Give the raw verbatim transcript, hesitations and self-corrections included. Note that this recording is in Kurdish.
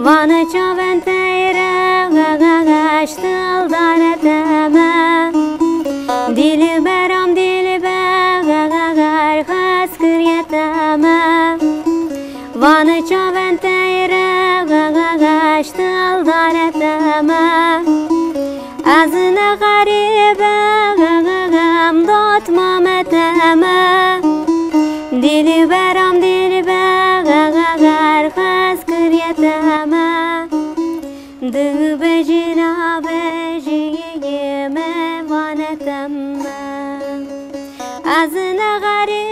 Van çavên teyre, gaş dildare te me. Dilberam dilber, xas kiriye te me. Van çavên teyre, gaş dildare te me. Ez ne xerîb im, dotma me te me. Dilberam dilber, xas kiriye te me. Dibêjî nabêjî, me vane te me. Ez ne xerîb